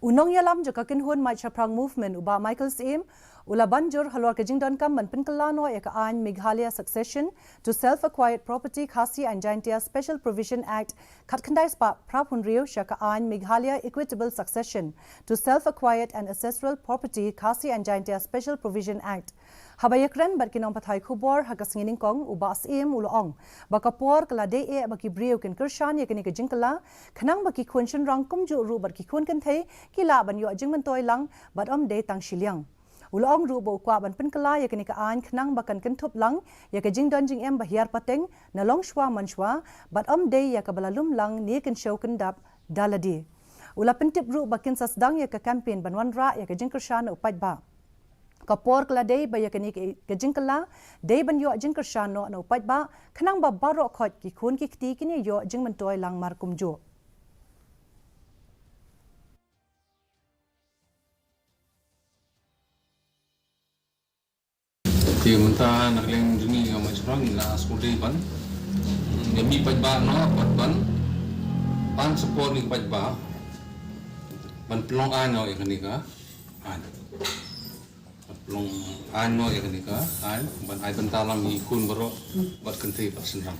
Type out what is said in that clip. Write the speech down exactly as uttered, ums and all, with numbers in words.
U nongïalam jong ka kynhun Mait Shaphrang Movement, u Bah Michael Syiem, u la ban jur halor ka jingdonkam ban pynkylla noh ïa ka aiñ Meghalaya Succession to Self Acquired Property Khasi and Jaintia Special Provision Act khatkhyndai spah phra phew hynriew sha ka aiñ Meghalaya Equitable Succession to Self Acquired and Ancestral Property Khasi and Jaintia Special Provision Act. Haba ïakren bad ki nongpathai khubor ha ka sngi Nyngkong, u Bah Syiem u la ong ba ka por ka la dei eh ba ki briew kin kyrshan ïa kane ka jingkylla, khnang ba ki khun shynrang kumjuh ruh bad ki khun kynthei ki lah ban ïoh jingmyntoi lang bad ym dei tang shiliang. U la ong ruh ba u kwah ban pynkylla ïa kane ka aiñ khnang ba kan kynthup lang ïa ka jingdon jingem ba hiar pateng na longshuwa manshuwa bad ym dei ïa kaba la lum lang ne kynshew kyndap da lade. U la pyntip ruh ba kin sa sdang ïa ka campaign ban wanrah ïa ka jingkyrshan na u paidbah. Ka por ka la dei ba ïa kane ka, ka jingkylla dei ban ïoh jingkyrshan noh na u paidbah, khnang ba baroh khoit ki khun ki kti kin ïoh jingmyntoi lang mar kumjuh. Te mynta na ka liang jong ngi, ïa, Mait Shaphrang ngi la sngewdei ban ïa mih paidbah noh bad ban pan support ïa ki paidbah ban pynlong aiñ noh ïa kane ka aiñ. Ban pynlong aiñ noh ïa kane ka aiñ ban ai bynta lang ïa ki khun baroh bad kynthei bad shynrang.